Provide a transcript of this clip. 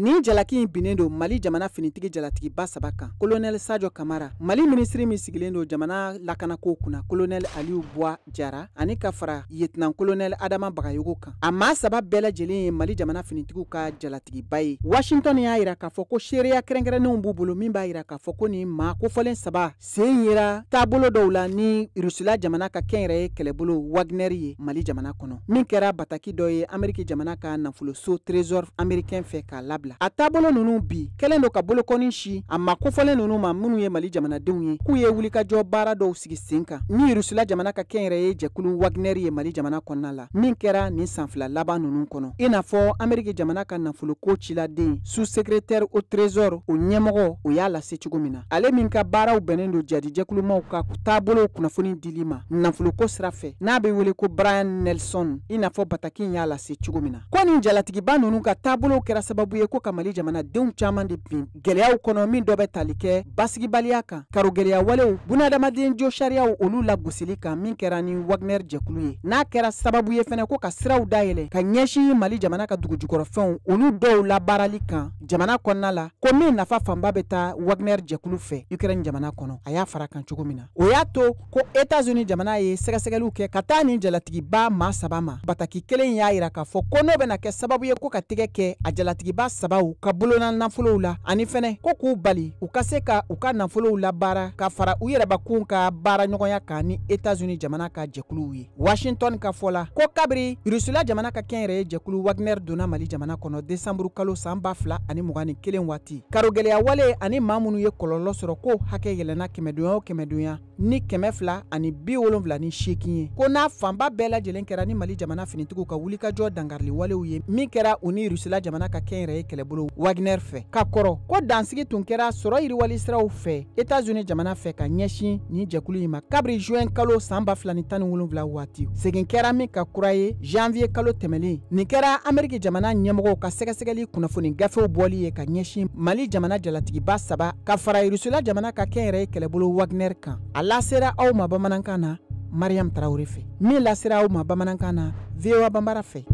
Nin jalaki in binnen don Mali jamana finitigi jalatigiba saba kan: Colonel Sadio Kamara, Mali minisiri min sigilen don jamana lakanako kunna, Colonel Aliou Boua Diarra, ani ka fara lieutenant colonel Adama Bagayogo kan. A maa saba bɛɛ lajɛlen ye Mali jamana finitigiw ka jalatigiba ye. Washington y'a jira k'a fɔ ko seereya kɛrɛnkɛrɛnnenw b'u bolo min b'a jira k'a fɔ ko nin maa kofɔlen saba sen yera taabolo dɔw la ni Rusila jamana ka kɛnyɛrɛye kɛlɛbolo Wagner ye Mali jamana kɔnɔ, min kɛra bataki dɔ ye Ameriki jamana ka nafoloso Trésor américain fɛ k'a labila. A taabolo ninnu bi kɛlen don ka bolokɔni si a maa kofɔlen ninnu ma minnu ye Mali jamanadenw ye, k'u ye wulikajɔ baara dɔw sigi sen kan ni Rusila jamana ka kɛnyɛrɛye jɛkulu Wagner ye Mali jamana kɔnɔna la, min kɛra nin san 2 laban ninnu kɔnɔ. I n'a fɔ Ameriki jamana ka nafoloko ciladen sous-secrétaire au Trésor o ɲɛmɔgɔ o y'a lase cogo min na, ale min ka baaraw bɛnnen don jadijɛkulumaw ka taabolo kunnafoni dili ma nafoloko sira fɛ, n'a bɛ wele ko Brian Nelson, i n'a fɔ bataki in y'a lase cogo min na, ko nin jalatigiba ninnu ka taabolo kɛra sababu ye ko ka Mali jamanadenw caman de bin gɛlɛyaw kɔnɔ, min dɔ bɛ tali kɛ basigibaliya kan, karogɛlɛya walew, bunadamaden jo sariyaw olu lagosili kan, min kɛra ni Wagner jɛkulu ye, n'a kɛra sababu ye fɛnɛ ko ka siraw dayɛlɛ ka ɲɛsin Mali jamana ka dugujukɔrɔfɛnw olu dɔw labaarali kan jamana kɔnɔna la, ko min nafa fanba bɛ taa Wagner jɛkulu fɛ Ukraine jamana kɔnɔ. A y'a fara kan cogo min na, o y'a to ko États-Unis jamana ye sɛgɛsɛgɛliw kɛ ka taa nin jalatigiba maa saba ma. Bataki kelen y'a jira k'a fɔ ko n'o bɛna kɛ sababu ye ko ka tɛgɛ kɛ a jalatigiba sabaw ka bolona nafolow la, ani fɛnɛ ko k'u bali u ka se ka u ka nafolow labaara ka fara u yɛrɛbakun ka baara ɲɔgɔnya kan ni États-Unis jamana ka jɛkuluw ye. Washington ka fɔ la ko kabiri Rusila jamana ka kɛnyɛrɛye jɛkulu Wagner donna Mali jamana kɔnɔ décembre kalo san 2021 waati, karogɛlɛya wale ani maa minnu ye kɔlɔlɔ sɔrɔ ko hakɛ yɛlɛnna kɛmɛdonya o kɛmɛdonya ni 278 ye, ko n'a fanba bɛɛ lajɛlen kɛra ni Mali jamana finitigiw ka wulikajɔ dankarili walew ye min kɛra u ni Rusila jamana ka kɛnyɛrɛye kɛlɛbolo Wagner fɛ. Ka kɔrɔ ko dansigi tun kɛra sɔrɔ yiriwali siraw fɛ États-Unis jamana fɛ ka ɲɛsin nin jɛkulu in ma kabiri juin kalo san 2017 waati, segin kɛra min ka kura ye janvier kalo tɛmɛlen. Nin kɛra Ameriki jamana ɲɛmɔgɔw ka sɛgɛsɛgɛli kunnafoni gafew bɔli ye ka ɲɛsin Mali jamana jalatigiba saba ka fara Rusila jamana ka kɛnyɛrɛye kɛlɛbolo Wagner kan. A lasera aw ma bamanankan na Mariam Traoré fɛ, min lasera aw ma bamanankan na VOA Bambara fɛ.